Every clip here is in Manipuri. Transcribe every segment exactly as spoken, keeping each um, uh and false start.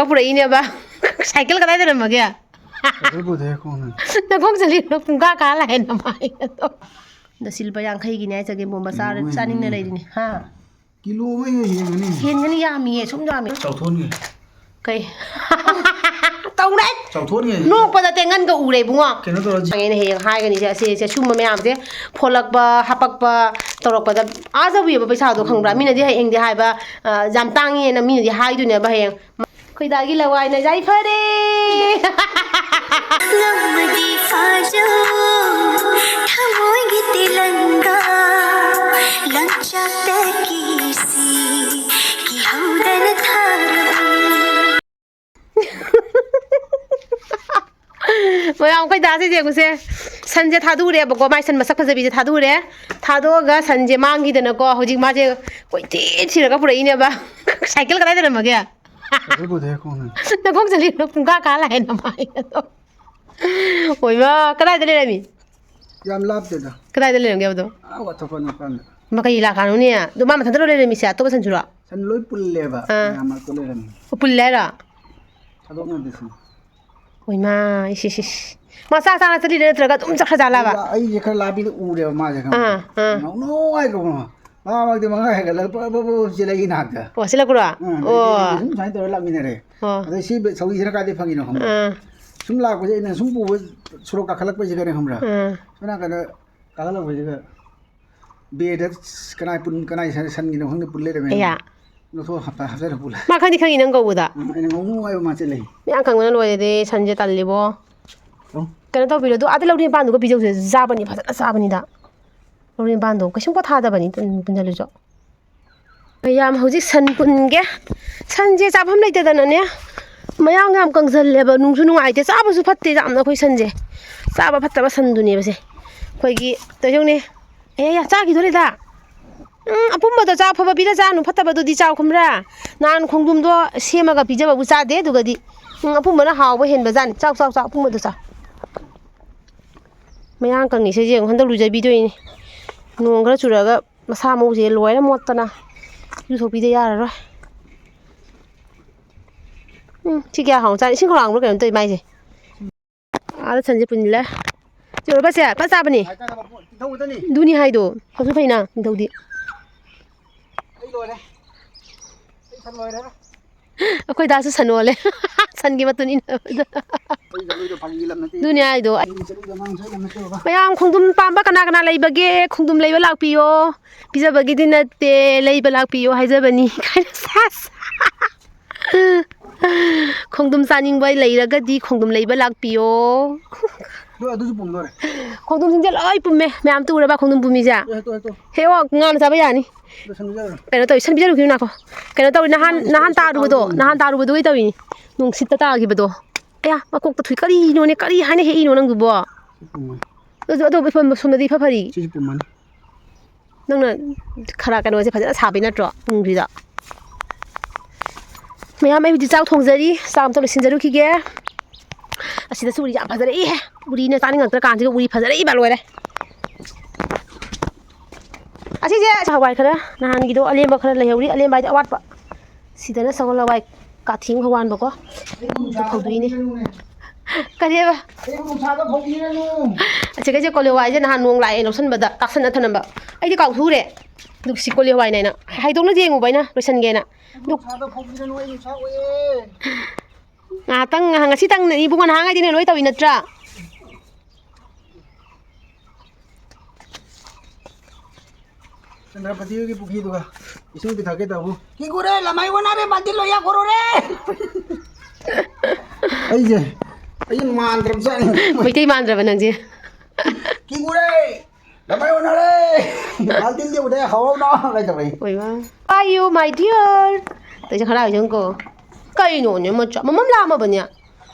ꯄꯨꯔꯛꯏꯅꯦꯕ꯫ ꯁꯥꯏꯀꯜ ꯀꯗꯥꯏꯗ ꯊꯅꯝꯃꯒꯦ? ꯁꯥꯏꯀꯜ ꯄꯨꯊꯣꯛꯑꯦ ꯈꯣꯡꯅ꯫ ꯅꯈꯣꯡ ꯆꯠꯂꯤꯔꯣ? ꯄꯨꯡꯀꯥ ꯀꯥ ꯂꯥꯛꯑꯦ ꯅꯃꯥꯏ ꯑꯗꯣ꯫ ꯑꯗ ꯁꯤ ꯂꯨꯄꯥ ꯌꯥꯡꯈꯩꯒꯤꯅꯦ ꯍꯥꯏ, ꯆꯒꯦꯝ ꯄꯣꯝꯕ ꯆꯥꯔ-, ꯏꯃꯥꯏ, ꯆꯥꯅꯤꯡꯅ ꯏꯃꯥꯏ꯫ ꯂꯩꯔꯤꯅꯦ꯫ ꯍꯥ? ꯀꯤꯂꯣ ꯑꯃ ꯍꯦꯟꯒꯅꯤ꯫ ꯍꯦꯟꯒꯅꯤ, ꯌꯥꯝꯃꯤꯌꯦ, ꯁꯨꯝ ꯌꯥꯝꯃꯤ꯫ ꯆꯥꯎꯊꯣꯛꯍꯟꯒꯦ꯫ ꯀꯩ? ꯇꯧꯔꯦ꯫ ꯆꯥꯎꯊꯣꯛꯍꯟꯒꯦ꯫ ꯅꯣꯛꯄꯗ ꯇꯦꯡꯉꯟꯒ ꯎꯔꯦ ꯏꯕꯨꯡꯉꯣ꯫ ꯀꯩꯅꯣ ꯇꯧꯔ ꯖꯤ- ꯑꯩꯅ ꯍꯌꯦꯡ ꯍꯥꯏꯒꯅꯤ ꯁꯦ, ꯑꯁꯤ, ꯁꯦ, ꯁꯨꯝꯕ ꯃꯌꯥꯝꯁꯦ ꯐꯣꯂꯛꯄ, ꯍꯥꯄꯛꯄ, ꯇꯧꯔꯛꯄꯗ ꯑꯥ ꯌꯧꯋꯦꯕ ꯄꯩꯁꯥꯗꯣ, ꯈꯪꯕ꯭ꯔꯥ? ꯃꯤꯅꯗꯤ ꯍꯌꯦꯡꯗꯤ ꯍꯥꯏꯕ, ꯑ, ꯌꯥꯝ ꯇꯥꯡꯉꯦꯅ ꯃꯤꯅꯗꯤ ꯍꯥꯏꯗꯣꯏꯅꯦꯕ ꯍꯌꯦꯡ꯫ ꯑꯩꯈꯣꯏ ꯗꯥꯒꯤ ꯂꯋꯥꯏꯅ ꯌꯥꯏꯐꯔꯦ꯫ ꯉꯝꯃꯗꯤ ꯐꯥꯖꯧ, ꯊꯃꯣꯏꯒꯤ ꯇꯦꯂꯪꯒꯥ, ꯂꯪꯆꯥꯛꯇ ꯀꯤꯁꯤ, ꯀꯤꯍꯧꯗꯅ ꯊꯥꯔꯕ꯫ ꯃꯌꯥꯝ, ꯑꯩꯈꯣꯏ ꯗꯥꯁꯦ ꯌꯦꯡꯉꯨꯁꯦ꯫ ꯁꯟꯁꯦ ꯊꯥꯗꯣꯛꯎꯔꯦꯕꯀꯣ, ꯃꯥꯏ ꯁꯟ ꯃꯁꯛ ꯐꯖꯕꯤꯁꯦ ꯊꯥꯗꯣꯛꯎꯔꯦ꯫ ꯊꯥꯗꯣꯛꯑꯒ ꯁꯟꯁꯦ ꯃꯥꯡꯈꯤꯗꯅꯀꯣ, ꯍꯧꯖꯤꯛ ꯃꯥꯁꯦ ꯀꯣꯏꯊꯤ ꯊꯤꯔꯒ ꯄꯨꯔꯛꯏꯅꯦꯕ꯫ ꯁꯥꯏꯀꯜ ꯀꯗꯥꯏꯗ ꯊꯅꯝꯃꯒꯦ? ꯁꯥꯏꯀꯜ ꯄꯨꯊꯣꯛꯑꯦ ꯈꯣꯡꯅ꯫ ꯅꯈꯣꯡ ꯆꯠꯂꯤꯔꯣ? ꯄꯨꯡꯀꯥ ꯀꯥ ꯂꯥꯛꯑꯦ ꯅꯃꯥꯏ ꯑꯗꯣ꯫ ꯍꯣꯏꯃ, ꯀꯗꯥꯏꯗ ꯂꯩꯔꯝꯃꯤ? ꯌꯥꯝ ꯂꯥꯞꯇꯦꯗ꯫ ꯀꯗꯥꯏꯗ ꯂꯩꯔꯝꯒꯦ ꯍꯥꯏꯕꯗꯣ? ꯑꯥ, ꯋꯥꯊꯣꯛꯄ ꯃꯄꯥꯟꯗ꯫ ꯃꯥ ꯀꯩ ꯂꯥꯛꯀꯥꯟꯅꯣꯅꯦ? ꯑꯗꯣ ꯃꯥ ꯃꯊꯟꯇꯔꯣ ꯂꯩꯔꯝꯃꯤꯁꯦ? ꯑꯇꯣꯞꯄ ꯁꯟꯁꯨꯔꯣ? ꯁꯟ ꯂꯣꯏ ꯄꯨꯜꯂꯦꯕ꯫ ꯑꯥ꯫ ꯃꯌꯥꯝ ꯃꯔꯛꯇ ꯂꯩꯔꯝꯃꯤ꯫ ꯑꯣ, ꯄꯨꯜꯂꯦ ꯍꯥꯏꯔꯣ? ꯊꯥꯗꯣꯛꯅꯗꯦ ꯁꯟ꯫ ꯍꯣꯏꯃ, ꯏꯁ, ꯏꯁ, ꯏꯁ꯫ ꯃꯥ ꯆꯥꯛ ꯆꯥꯅ ꯆꯠꯂꯤꯔꯥ ꯅꯠꯇ꯭ꯔꯒ ꯑꯗꯨꯝ ꯆꯠꯈ꯭ꯔꯖꯥꯠꯂꯕ? ꯑꯩ ꯂꯥ-, ꯑꯩꯁꯦ ꯈꯔ ꯂꯥꯞꯄꯤꯗ ꯎꯔꯦꯕ ꯃꯥꯁꯦ, ꯈꯪꯕ꯭ꯔꯥ? ꯑꯥ, ꯑꯥ꯫ ꯉꯥꯎꯅꯧ ꯍꯥꯏꯈ꯭ꯔꯕ ꯃꯥ꯫ ꯃꯥ ꯃꯔꯛꯇ ꯃꯉꯥ ꯍꯦꯟꯒꯠꯂꯒ ꯄ꯭ꯔꯞ, ꯄ꯭ꯔꯞ, ꯄ꯭ꯔꯞ ꯆꯦꯜꯂꯛꯏ ꯅꯍꯥꯛꯇ꯫ ꯑꯣ, ꯆꯦꯜꯂꯛꯄ꯭ꯔꯣ? ꯑꯥ, ꯑꯗꯩꯗꯤ ꯑꯣ꯫ ꯑꯩꯁꯦ ꯁꯨꯝ ꯁꯨꯃꯥꯏꯅ ꯇꯧꯔ ꯂꯥꯛꯃꯤꯟꯅꯔꯦ꯫ ꯑꯣ꯫ ꯑꯗꯩ ꯁꯤ ꯁꯧꯔꯤꯁꯤꯅ ꯀꯥꯏꯗꯩ ꯐꯪꯉꯤꯅꯣ ꯈꯪꯕ꯭ꯔꯥ? ꯑꯥ꯫ ꯁꯨꯝ ꯂꯥꯛꯄꯁꯦ ꯑꯩꯅ ꯁꯨꯝ ꯄꯨꯕ ꯁꯣꯔꯣꯛ ꯀꯥꯈꯠꯂꯛꯄꯁꯤꯗꯅꯦ ꯈꯪꯕ꯭ꯔꯥ? ꯑꯥ꯫ ꯁꯣꯝ ꯅꯥꯀꯟꯗ ꯀꯥꯈꯠꯂꯛꯄꯁꯤꯗ ꯕꯦꯗ ꯀꯅꯥꯏ ꯄꯨꯟ-, ꯀꯅꯥꯏ ꯁꯟ-, ꯁꯟꯒꯤꯅꯣ ꯈꯪꯗꯦ ꯄꯨꯜ ꯂꯩꯔꯝꯃꯦ꯫ ꯑꯌꯥ꯫ ꯂꯧꯊꯣꯛꯑ ꯍꯥꯞꯄ-, ꯍꯥꯞꯆꯜꯂ ꯄꯨꯜꯂꯦ꯫ ꯃꯥ ꯈꯪꯗꯤ ꯈꯪꯉꯤ ꯅꯪ ꯀꯧꯕꯗ꯫ ꯎꯝ, ꯑꯩꯅ ꯉꯧꯅꯨ ꯍꯥꯏꯕ ꯃꯥ ꯆꯦꯜꯂꯛꯏ꯫ ꯃꯌꯥꯝ ꯀꯪꯕꯅ ꯂꯣꯏꯔꯦ, ꯁꯟꯁꯦ ꯇꯜꯂꯤꯕꯣ꯫ ꯂꯧ꯫ ꯀꯩꯅꯣ ꯇꯧꯕꯤꯔꯣ, ꯑꯗꯨ ꯑꯥꯗ ꯂꯧꯔꯤ ꯃꯄꯥꯟꯗꯨꯒ ꯄꯤꯖꯧꯁꯦ, ꯆꯥꯕꯅꯤ, ꯐꯖꯅ ꯆꯥꯕꯅꯤꯗ꯫ ꯂꯧꯔꯤ ꯃꯄꯥꯟꯗꯣ ꯀꯩꯁꯨꯝ ꯄꯣꯊꯥꯗꯕꯅꯤ, ꯄꯨꯟ-, ꯄꯨꯟꯖꯜꯂꯨꯆꯣ꯫ ꯃꯌꯥꯝ ꯍꯧꯖꯤꯛ ꯁꯟ ꯄꯨꯟꯒꯦ꯫ ꯁꯟꯁꯦ ꯆꯥꯐꯝ ꯂꯩꯇꯗꯅꯅꯦ, ꯃꯌꯥꯡ ꯌꯥꯝ ꯀꯪꯁꯜꯂꯦꯕ, ꯅꯨꯡꯁꯨ ꯅꯨꯡꯉꯥꯏꯇꯦ, ꯆꯥꯕꯁꯨ ꯐꯠꯇꯦ ꯌꯥꯝꯅ ꯑꯩꯈꯣꯏ ꯁꯟꯁꯦ꯫ ꯆꯥꯕ ꯐꯠꯇꯕ ꯁꯟꯗꯨꯅꯦꯕꯁꯦ꯫ ꯑꯩꯈꯣꯏꯒꯤ, ꯇꯧꯖꯧꯅꯦ꯫ ꯑꯦ, ꯌꯥ, ꯆꯥꯈꯤꯗꯣꯔꯦꯗ꯫ ꯎꯝ, ꯑꯄꯨꯝꯕꯗꯣ ꯆꯥꯎ, ꯑꯐꯕ ꯄꯤꯔ ꯆꯥꯅꯨ, ꯐꯠꯇꯕꯗꯨꯗꯤ ꯆꯥꯎ, ꯈꯪꯕ꯭ꯔꯥ? ꯅꯍꯥꯟ ꯈꯣꯡꯗ꯭ꯔꯨꯝꯗꯣ ꯁꯦꯝꯃꯒ ꯄꯤꯖꯕꯕꯨ ꯆꯥꯗꯦ, ꯑꯗꯨꯒꯗꯤ, ꯎꯝ, ꯑꯄꯨꯝꯕꯅ ꯍꯥꯎꯕ ꯍꯦꯟꯕꯖꯥꯠꯅꯤ꯫ ꯆꯥꯎ, ꯆꯥꯎ, ꯆꯥꯎ, ꯑꯄꯨꯝꯕꯗꯣ ꯆꯥꯎ꯫ ꯃꯌꯥꯡ ꯀꯪꯉꯤꯁꯦ ꯌꯦꯡꯉꯨ, ꯍꯟꯗꯛ ꯂꯨꯖꯕꯤꯗꯣꯏꯅꯤ꯫ ꯅꯣꯡ ꯈꯔ ꯆꯨꯔꯛꯑꯒ ꯃꯁꯥ ꯃꯎꯁꯦ ꯂꯣꯏꯔ ꯃꯣꯠꯇꯅ ꯏꯔꯨꯊꯣꯛꯄꯤꯗ ꯌꯥꯔꯔꯣꯏ꯫ ꯎꯝ, ꯁꯤ ꯀꯌꯥ ꯍꯥꯎꯅ ꯆꯥꯅꯤ? ꯏꯁꯤꯡ ꯈꯧꯔꯥꯡꯕ꯭ꯔꯥ ꯀꯩꯅꯣꯝ ꯇꯧꯏ ꯃꯥꯏꯁꯦ꯫ ꯑꯥꯗ ꯁꯟꯁꯦ ꯄꯨꯟꯂꯦ꯫ ꯆꯦ ꯑꯣꯏꯕꯁꯦ ꯐꯖ ꯆꯥꯕꯅꯤ꯫ ꯍꯥꯏ ꯆꯥꯅꯕ ꯄꯣꯠ, ꯇꯤꯜꯍꯧ ꯈꯛꯇꯅꯤ꯫ ꯑꯗꯨꯅꯤ ꯍꯥꯏꯗꯣ꯫ ꯐꯁꯨ ꯐꯩꯅ ꯅꯤꯡꯊꯧꯗꯤ꯫ ꯑꯩ ꯂꯣꯏꯔꯦ꯫ ꯑꯩ ꯁꯟ ꯂꯣꯏꯔꯦ꯫ ꯑꯩꯈꯣꯏ ꯗꯥꯁꯨ ꯁꯟ ꯑꯣꯜꯂꯦ꯫ ꯁꯟꯒꯤ ꯃꯇꯨꯡ ꯏꯟꯅꯕꯗ꯫ ꯑꯩ ꯆꯠꯂꯨꯏꯗꯣ ꯐꯥꯒꯤꯒꯤ ꯂꯝ ꯅꯠꯇꯦ꯫ ꯑꯗꯨꯅꯤ ꯍꯥꯏꯗꯣ꯫ ꯑꯩ ꯆꯠꯂꯨꯏꯗꯣ ꯑꯉꯥꯡ ꯁꯣꯏ ꯂꯝ ꯅꯠꯇꯦ ꯕꯕꯥ꯫ ꯃꯌꯥꯝ ꯈꯣꯡꯗ꯭ꯔꯨꯝ ꯄꯥꯝꯕ ꯀꯅꯥ ꯀꯅꯥ ꯂꯩꯕꯒꯦ? ꯈꯣꯡꯗ꯭ꯔꯨꯝ ꯂꯩꯕ ꯂꯥꯛꯄꯤꯌꯣ꯫ ꯄꯤꯖꯕꯒꯤꯗꯤ ꯅꯠꯇꯦ, ꯂꯩꯕ ꯂꯥꯛꯄꯤꯌꯣ ꯍꯥꯏꯖꯕꯅꯤ꯫ ꯀꯥꯏꯅ ꯁꯦꯁ꯫ ꯈꯣꯡꯗ꯭ꯔꯨꯝ ꯆꯥꯅꯤꯡꯕ ꯂꯩꯔꯒꯗꯤ ꯈꯣꯡꯗ꯭ꯔꯨꯝ ꯂꯩꯕ ꯂꯥꯛꯄꯤꯌꯣ꯫ ꯑꯗꯨ, ꯑꯗꯨꯁꯨ ꯄꯨꯝꯗꯣꯔꯦ꯫ ꯈꯣꯡꯗ꯭ꯔꯨꯝꯁꯤꯡꯁꯦ ꯂꯣꯏ ꯄꯨꯝꯃꯦ꯫ ꯃꯌꯥꯝ ꯇꯨꯔꯕ ꯈꯣꯡꯗ꯭ꯔꯨꯝ ꯄꯨꯝꯃꯤꯁꯦ? ꯍꯦꯛꯑꯣ, ꯍꯦꯛꯇꯣ, ꯍꯦꯛꯇꯣ꯫ ꯍꯦꯛꯑꯣ, ꯉꯥꯅ ꯆꯥꯕ ꯌꯥꯅꯤ꯫ ꯂꯣꯏꯁꯟꯕꯤꯖꯔꯣ꯫ ꯀꯩꯅꯣ ꯇꯧꯋꯤ, ꯁꯟ ꯄꯤꯖꯔꯨꯈꯤꯅꯨ ꯉꯥꯏꯈꯣ꯫ ꯀꯩꯅꯣ ꯇꯧꯋꯤ, ꯅꯍꯥꯟ, ꯅꯍꯥꯟ ꯇꯥꯔꯨꯕꯗꯣ, ꯅꯍꯥꯟ ꯇꯥꯔꯨꯕꯗꯨꯒꯤ ꯇꯧꯋꯤꯅꯤ꯫ ꯅꯨꯡꯁꯤꯠꯇ ꯇꯥꯈꯤꯕꯗꯣ꯫ ꯑꯌꯥ, ꯃꯀꯣꯛꯇ ꯊꯨꯏ꯫ ꯀꯔꯤꯅꯣꯅꯦ? ꯀꯔꯤ ꯍꯥꯏꯅ ꯍꯦꯛꯏꯅꯣ ꯅꯪꯗꯨꯕꯣ? ꯁꯤ ꯄꯨꯝꯃꯅꯤ꯫ ꯑꯗꯨ, ꯑꯗꯨ ꯁꯣꯝ-, ꯁꯣꯝꯗꯗꯤ ꯏꯐ ꯐꯔꯤ꯫ ꯁꯤꯁꯨ ꯄꯨꯝꯃꯅꯤ꯫ ꯅꯪꯅ ꯈꯔ ꯀꯩꯅꯣꯁꯦ ꯐꯖꯅ ꯁꯥꯕꯩ ꯅꯠꯇ꯭ꯔꯣ ꯄꯨꯡꯁꯤꯗ? ꯃꯌꯥꯝ, ꯑꯩ ꯍꯧꯖꯤꯛ ꯆꯥꯛ ꯊꯣꯡꯖꯔꯤ, ꯆꯥꯛ ꯑꯝꯇ ꯂꯣꯏꯁꯤꯟꯖꯔꯨꯈꯤꯒꯦ꯫ ꯑꯁꯤꯗꯁꯨ ꯎꯔꯤ ꯌꯥꯝ ꯐꯖꯔꯛꯏꯍꯦ꯫ ꯎꯔꯤꯅ ꯆꯥꯅꯤꯡꯉꯛꯇ꯭ꯔꯀꯥꯟꯁꯤꯗ ꯎꯔꯤ ꯐꯖꯔꯛꯏꯕ ꯂꯣꯏꯔꯦ꯫ ꯑꯁꯤꯁꯦ ꯍꯋꯥꯏ ꯈꯔ, ꯅꯍꯥꯟꯒꯤꯗꯣ ꯑꯂꯦꯝꯕ ꯈꯔ ꯂꯩꯍꯧꯔꯤ, ꯑꯂꯦꯝꯕ ꯍꯥꯏꯗꯤ ꯑꯋꯥꯠꯄ꯫ ꯁꯤꯗꯅ ꯁꯒꯣꯜ ꯍꯋꯥꯏ ꯀꯥꯊꯤ ꯑꯃ ꯍꯧꯋꯥꯟꯕꯀꯣ꯫ ꯑꯗꯨ ꯐꯧꯗꯣꯏꯅꯦ꯫ ꯀꯔꯤꯑꯕ? ꯑꯩꯕꯨ ꯅꯨꯡꯁꯥꯗ ꯐꯧꯕꯤꯔꯅꯨ꯫ ꯑꯁꯤꯒꯩꯁꯦ ꯀꯣꯂꯤ ꯍꯋꯥꯏꯁꯦ ꯅꯍꯥꯟ ꯅꯣꯡ ꯂꯥꯛꯑꯦ ꯂꯧꯁꯟꯕꯗ ꯀꯥꯁꯟꯅ ꯊꯅꯝꯕ꯫ ꯑꯩꯗꯤ ꯀꯥꯎꯊꯨꯔꯦ꯫ ꯑꯗꯨ ꯁꯤ ꯀꯣꯂꯤ ꯍꯋꯥꯏꯅꯦ ꯍꯥꯏꯅ꯫ ꯍꯥꯏꯗꯣꯛꯅ ꯌꯦꯡꯉꯨꯕ ꯑꯩꯅ ꯂꯣꯏꯁꯟꯒꯦꯅ꯫ ꯑꯗꯨ ꯅꯨꯡꯁꯥꯗ ꯐꯧꯕꯤꯔꯅꯨ, ꯑꯩ ꯅꯨꯡꯁꯥ ꯑꯣꯏꯌꯦ꯫ ꯉꯥꯏꯍꯥꯛꯇꯪ, ꯉꯥꯏꯍꯥꯛ, ꯉꯁꯤꯇꯪ ꯏꯕꯨꯡꯉꯣ, ꯅꯍꯥꯟꯈꯩꯗꯤꯅꯦ ꯂꯣꯏ ꯇꯧꯏ ꯅꯠꯇ꯭ꯔꯥ? ꯆꯟꯗ꯭ꯔꯄꯇꯤ ꯍꯣꯏꯒꯤ ꯄꯨꯈ꯭ꯔꯤꯗꯨꯒ ꯏꯁꯤꯡ ꯄꯤꯊꯛꯀꯦ ꯇꯧꯕꯨ꯫ ꯀꯤꯒꯨꯔꯦ, ꯂꯃꯥꯏ ꯑꯣꯟꯅꯔꯦ, ꯕꯥꯜꯇꯤꯟ ꯂꯣꯏ ꯌꯥꯈꯣꯔꯣꯔꯦ꯫ ꯑꯩꯁꯦ, ꯑꯩ ꯃꯥꯟꯗ꯭ꯔꯕ ꯖꯥꯠꯅꯤ꯫ ꯃꯩꯇꯩ ꯃꯥꯟꯗ꯭ꯔꯕ ꯅꯪꯁꯦ? ꯀꯤꯒꯨꯔꯦ, ꯂꯃꯥꯏ ꯑꯣꯟꯅꯔꯦ꯫ ꯕꯥꯜꯇꯤꯟꯗꯤ ꯎꯗꯦ, ꯍꯧꯍꯧꯅ ꯂꯩꯇꯕꯩ꯫ ꯑꯣꯏꯃꯥ꯫ Are you my dear? ꯇꯩꯁꯦ ꯈꯔ ꯍꯥꯏꯖꯪꯀꯣ꯫ ꯀꯩꯅꯣꯅꯦ ꯃꯆꯥ? ꯃꯃꯝ ꯂꯥꯝꯃꯕꯅꯦ?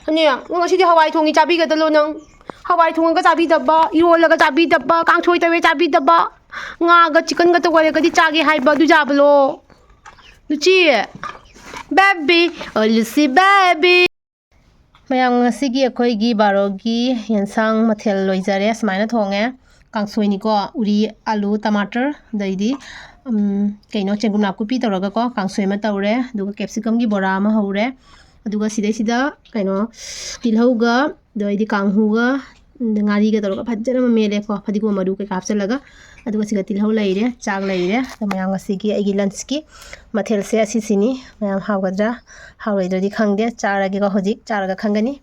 ꯑꯅꯦ, ꯅꯪ ꯉꯁꯤꯗꯤ ꯍꯋꯥꯏ ꯊꯣꯡꯉꯤ ꯆꯥꯕꯤꯒꯗꯂꯣ ꯅꯪ? ꯍꯋꯥꯏ ꯊꯣꯡꯉꯒ ꯆꯥꯕꯤꯗꯕ, ꯏꯔꯣꯜꯂꯒ ꯆꯥꯕꯤꯗꯕ, ꯀꯥꯡꯁꯣꯏ ꯇꯧꯋꯦ ꯆꯥꯕꯤꯗꯕ, ꯉꯥꯒ ꯆꯤꯛꯀꯟꯒ ꯇꯧꯔꯒꯗꯤ ꯆꯥꯒꯦ ꯍꯥꯏꯕ, ꯑꯗꯨ ꯌꯥꯕꯂꯣ? ꯂꯨꯆꯤ, baby, ꯑꯣ ꯂꯨꯁꯤ baby꯫ ꯃꯌꯥꯝ, ꯉꯁꯤꯒꯤ ꯑꯩꯈꯣꯏꯒꯤ ꯕꯥꯔꯣꯒꯤ ꯌꯦꯟꯁꯥꯡ ꯃꯊꯦꯜ ꯂꯣꯏꯖꯔꯦ꯫ ꯁꯨꯃꯥꯏꯅ ꯊꯣꯡꯉꯦ꯫ ꯀꯥꯡꯁꯣꯏꯅꯤꯀꯣ, ꯎꯔꯤ, ꯑꯂꯨ, ꯇꯃꯥꯇꯔ, ꯑꯗꯩꯗꯤ, ꯎꯝ, ꯀꯩꯅꯣ, ꯆꯦꯡꯒꯨꯝ ꯅꯥꯀꯨꯞꯄꯤ ꯇꯧꯔꯒꯀꯣ, ꯀꯥꯡꯁꯣꯏ ꯑꯃ ꯇꯧꯔꯦ꯫ ꯑꯗꯨꯒ capsicumꯒꯤ ꯕꯣꯔꯥ ꯑꯃ ꯍꯧꯔꯦ꯫ ꯑꯗꯨꯒ ꯁꯤꯗꯩꯁꯤꯗ ꯀꯩꯅꯣ, ꯇꯤꯜꯍꯧꯒ, ꯑꯗꯩꯗꯤ ꯀꯥꯡꯍꯧꯒ, ꯉꯥꯔꯤꯒ ꯇꯧꯔꯒ ꯐꯖꯅ ꯑꯃ ꯃꯦꯠꯂꯦꯀꯣ, ꯐꯗꯤꯒꯣꯝ ꯃꯔꯨ ꯀꯩꯀꯥ ꯍꯥꯞꯆꯤꯜꯂꯒ꯫ ꯑꯗꯨꯒ ꯁꯤꯒ ꯇꯤꯜꯍꯧ ꯂꯩꯔꯦ, ꯆꯥꯛ ꯂꯩꯔꯦ꯫ ꯑꯗꯣ ꯃꯌꯥꯝ ꯉꯁꯤꯒꯤ ꯑꯩꯒꯤ lunchꯀꯤ ꯃꯊꯦꯜꯁꯦ ꯑꯁꯤꯁꯤꯅꯤ꯫ ꯃꯌꯥꯝ ꯍꯥꯎꯒꯗ꯭ꯔꯥ ꯍꯥꯎꯔꯣꯏꯗ꯭ꯔꯗꯤ ꯈꯪꯗꯦ, ꯆꯥꯔꯒꯦꯀꯣ, ꯍꯧꯖꯤꯛ ꯆꯥꯔꯒ ꯈꯪꯒꯅꯤ꯫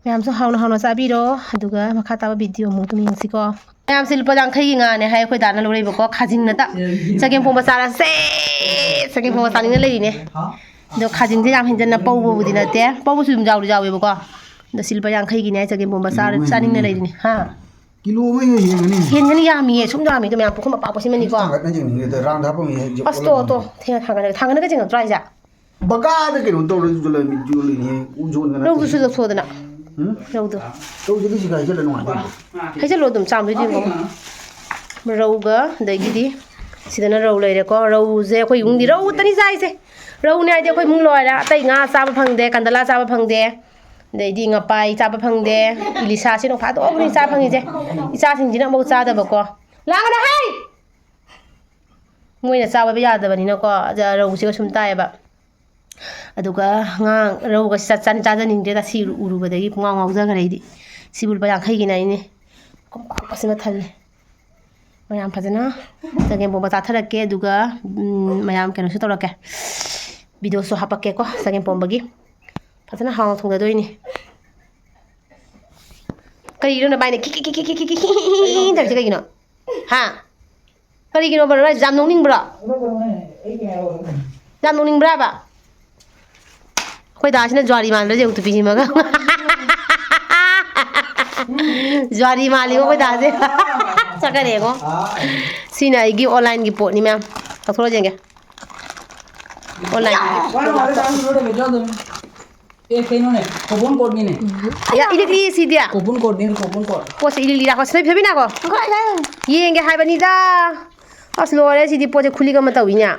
ꯃꯌꯥꯝꯁꯨ ꯍꯥꯎꯅ ꯍꯥꯎꯅ ꯆꯥꯕꯤꯔꯣ, ꯑꯗꯨꯒ ꯃꯈꯥ ꯇꯥꯕ video ꯑꯃꯨꯛ ꯑꯗꯨꯝ ꯌꯦꯡꯁꯤꯀꯣ꯫ ꯃꯌꯥꯝꯁꯦ ꯂꯨꯄꯥ ꯌꯥꯡꯈꯩꯒꯤ ꯉꯥꯅꯦ ꯍꯥꯏ, ꯑꯩꯈꯣꯏ ꯗꯥꯅ ꯂꯧꯔꯛꯏꯕꯀꯣ, ꯈꯥꯖꯤꯡ ꯅꯠꯇ꯫ ꯆꯒꯦꯝ ꯄꯣꯝꯕ ꯆꯥꯔꯁꯦ, ꯆꯒꯦꯝ ꯄꯣꯝꯕ ꯆꯥꯅꯤꯡꯅ ꯂꯩꯔꯤꯅꯦ꯫ ꯑꯗꯣ ꯈꯥꯖꯤꯡꯁꯦ ꯌꯥꯝ ꯍꯦꯟꯖꯟꯅ ꯄꯧꯕꯕꯨꯗꯤ ꯅꯠꯇꯦ, ꯄꯧꯕꯁꯨ ꯑꯗꯨꯝ ꯌꯥꯎꯗꯤ ꯌꯥꯎꯋꯦꯕꯀꯣ꯫ ꯑꯗꯣ ꯁꯤ ꯂꯨꯄꯥ ꯌꯥꯡꯈꯩꯒꯤꯅꯦ ꯍꯥꯏ, ꯆꯒꯦꯝ ꯄꯣꯝꯕ ꯆꯥꯔ ꯎꯝ꯫ ꯆꯥꯅꯤꯡꯅ ꯂꯩꯔꯤꯅꯦ꯫ ꯍꯥ? ꯀꯤꯂꯣ ꯑꯃ ꯍꯦꯟꯅ ꯍꯦꯟꯒꯅꯤ꯫ ꯍꯦꯟꯒꯅꯤ, ꯌꯥꯝꯃꯤꯌꯦ, ꯁꯨꯝ ꯌꯥꯝꯃꯤ꯫ ꯑꯗꯣ ꯃꯌꯥꯝ ꯄꯨꯈꯝ ꯑꯄꯥꯛꯄ ꯁꯤꯃꯅꯤꯀꯣ꯫ ꯊꯥꯡꯒꯠꯅ ꯌꯦꯡꯅꯤꯡꯉꯦ, ꯑꯗ ꯔꯥꯡꯗ ꯍꯥꯄꯝꯃꯤ ꯍꯦꯛ ꯑꯁ, ꯇꯣ, ꯇꯣ, ꯊꯦꯡꯅ ꯊꯥꯡꯒꯠꯅ-, ꯊꯥꯡꯒꯠꯅꯒ ꯆꯤꯡꯉꯛꯇ꯭ꯔꯣ ꯍꯥꯏꯁꯦ? ꯕꯀꯥꯗ ꯀꯩꯅꯣ ꯇꯧꯔ ꯌꯣꯜꯂ-, ꯌꯣꯜꯂꯤꯅꯦ, ꯎ ꯌꯣꯟꯒ ꯅꯠꯇꯦ꯫ ꯂꯧꯗꯨꯁꯨ ꯂꯧꯊꯣꯛꯑꯗꯅ꯫ ꯎꯝ? ꯂꯧꯗꯣ꯫ ꯂꯧꯁꯤꯗꯤ ꯁꯤ ꯀꯥꯏ ꯆꯠꯂ ꯅꯨꯡꯉꯥꯏꯗꯣꯏꯅꯣ? ꯍꯩꯖꯜꯂꯣ ꯑꯗꯨꯝ, ꯆꯥꯝꯗꯣꯏꯗꯤ ꯌꯦꯡꯉꯣ꯫ ꯔꯧꯒ, ꯑꯗꯒꯤꯗꯤ ꯁꯤꯗꯅ ꯔꯧ ꯂꯩꯔꯦꯀꯣ꯫ ꯔꯧꯁꯦ ꯑꯩꯈꯣꯏ ꯏꯃꯨꯡꯗꯤ ꯔꯧ ꯈꯛꯇꯅꯤ ꯆꯥꯏꯁꯦ꯫ ꯔꯧꯅꯦ ꯍꯥꯏꯗꯤ ꯑꯩꯈꯣꯏ ꯏꯃꯨꯡ ꯂꯣꯏꯔꯦ꯫ ꯑꯇꯩ ꯉꯥ ꯆꯥꯕ ꯐꯪꯗꯦ, ꯀꯟꯗꯂꯥ ꯆꯥꯕ ꯐꯪꯗꯦ, ꯑꯗꯩꯗꯤ ꯉꯄꯥꯏ ꯆꯥꯕ ꯐꯪꯗꯦ꯫ ꯏꯂꯤꯁꯥꯁꯤ ꯅꯣꯡ ꯐꯥꯗꯣꯛ ꯑꯃꯅꯤ ꯆꯥ ꯐꯪꯉꯤꯁꯦ꯫ ꯏꯆꯥꯁꯤꯡꯁꯤꯅ ꯑꯃꯐꯥꯎ ꯆꯥꯗꯕꯀꯣ꯫ ꯂꯥꯡꯒꯅꯨ ꯍꯩ! ꯃꯣꯏꯅ ꯆꯥꯕ ꯌꯥꯗꯕꯅꯤꯅꯀꯣ, ꯑꯗ ꯔꯧꯁꯤꯒ ꯁꯨꯝ ꯇꯥꯏꯌꯦꯕ꯫ ꯑꯗꯨꯒ ꯉꯥ, ꯔꯧꯒ ꯆꯥ-, ꯆꯥ-, ꯆꯥꯖꯅꯤꯡꯗ꯭ꯔꯦꯗ, ꯁꯤ ꯎꯔꯨꯕꯗꯒꯤ ꯄꯨꯡꯉꯥꯎ ꯉꯥꯎꯖꯈ꯭ꯔꯦ ꯑꯩꯗꯤ꯫ ꯁꯤꯕꯨ ꯂꯨꯄꯥ ꯌꯥꯡꯈꯩꯒꯤꯅꯦ ꯍꯥꯏꯅꯦ꯫ ꯀꯣꯝꯄꯥꯛ ꯀꯣꯝꯄꯥꯛꯁꯤꯃ ꯊꯜꯂꯦ꯫ ꯃꯌꯥꯝ ꯐꯖꯅ ꯆꯒꯦꯝ ꯄꯣꯝꯕ ꯆꯥꯊꯔꯛꯀꯦ, ꯑꯗꯨꯒ, ꯎꯝ, ꯃꯌꯥꯝ ꯀꯩꯅꯣꯁꯨ ꯇꯧꯔꯛꯀꯦ, videoꯁꯨ ꯍꯥꯄꯛꯀꯦꯀꯣ ꯆꯒꯦꯝ ꯄꯣꯝꯕꯒꯤ꯫ ꯐꯖꯅ ꯍꯥꯎꯅ ꯊꯣꯡꯖꯗꯣꯏꯅꯤ꯫ ꯀꯔꯤꯅꯣ ꯅꯕꯥꯏꯅ ꯈꯤ ꯈꯤ ꯈꯤ ꯇꯧꯔꯤꯁꯦ ꯀꯩꯒꯤꯅꯣ? ꯍꯥ? ꯀꯔꯤꯒꯤꯅꯣꯕ ꯅꯕꯥꯏꯁꯦ ꯌꯥꯝ ꯅꯣꯛꯅꯤꯡꯕ꯭ꯔꯣ? ꯌꯥꯝ ꯅꯣꯛꯅꯤꯡꯕ꯭ꯔꯥꯕ? ꯑꯩꯈꯣꯏ ꯗꯥꯁꯤꯅ ꯖ꯭ꯋꯥꯔꯤ ꯃꯥꯟꯕ꯭ꯔꯥ ꯌꯦꯡꯉꯨ, ꯇꯨꯄꯤ ꯁꯤꯃꯒ꯫ ꯖ꯭ꯋꯥꯔꯤ ꯃꯥꯜꯂꯤꯉꯣ ꯑꯩꯈꯣꯏ ꯗꯥꯁꯦ꯫ ꯆꯠꯈ꯭ꯔꯦꯉꯣ꯫ ꯁꯤꯅ ꯑꯩꯒꯤ onlineꯒꯤ ꯄꯣꯠꯅꯤ ꯃꯌꯥꯝ꯫ ꯂꯧꯊꯣꯛꯑ ꯌꯦꯡꯒꯦ꯫ Online꯫ ꯑꯦ, ꯀꯩꯅꯣꯅꯦ, coupon codeꯅꯤꯅꯦ꯫ ꯑꯌꯥ, ꯏꯂꯤꯛꯂꯤ ꯁꯤꯗꯤ꯫ Coupon codeꯅꯤ, coupon code꯫ ꯄꯣꯠꯁꯦ ꯏꯂꯤꯛꯂꯤ ꯂꯥꯛꯄ ꯁꯤꯗ ꯐꯦꯕꯤꯅꯥꯀꯣ꯫ ꯌꯦꯡꯒꯦ ꯍꯥꯏꯕꯅꯤꯗ꯫ ꯑꯁ, ꯂꯣꯏꯔꯦ, ꯁꯤꯗꯤ ꯄꯣꯠꯁꯦ ꯈꯨꯂꯤꯛ ꯑꯃ ꯇꯧꯏꯅꯦ꯫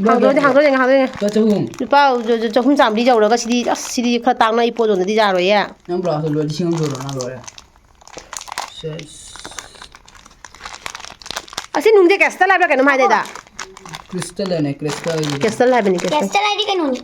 ꯍꯥꯡꯗꯣꯛꯑꯗꯤ, ꯍꯥꯡꯗꯣꯛꯑꯗꯤ, ꯍꯥꯡꯗꯣꯛꯑꯗꯤ꯫ ꯂꯨꯄꯥ ꯆꯍꯨꯝ꯫ ꯂꯨꯄꯥ ꯆ-, ꯆ-, ꯆꯍꯨꯝ ꯆꯥꯝꯃꯔꯤ ꯌꯧꯔꯒ ꯁꯤꯗꯤ, ꯑꯁ, ꯁꯤꯗꯤ ꯈꯔ ꯇꯥꯡꯅ ꯑꯩ ꯄꯣꯠ ꯌꯣꯟꯗꯗꯤ ꯌꯥꯔꯣꯏꯌꯦ꯫ ꯅꯪ blouse ꯂꯨꯄꯥ ꯂꯤꯁꯤꯡ ꯑꯃ ꯌꯣꯜꯂꯣ, ꯅꯪ ꯂꯣꯏꯔꯦ꯫ ꯁꯦꯁ꯫ ꯑꯁꯤ ꯅꯨꯡꯁꯦ crystal ꯍꯥꯏꯕ꯭ꯔꯥ ꯀꯩꯅꯣꯝ ꯍꯥꯏꯗꯥꯏꯗ? Crystal ꯍꯥꯏꯅꯦ, crystal ꯍꯥꯏꯅꯦ꯫ Crystal ꯍꯥꯏꯕꯅꯤ, crystal꯫ Crystal ꯍꯥꯏꯗꯤ ꯀꯩꯅꯣꯅꯤ꯫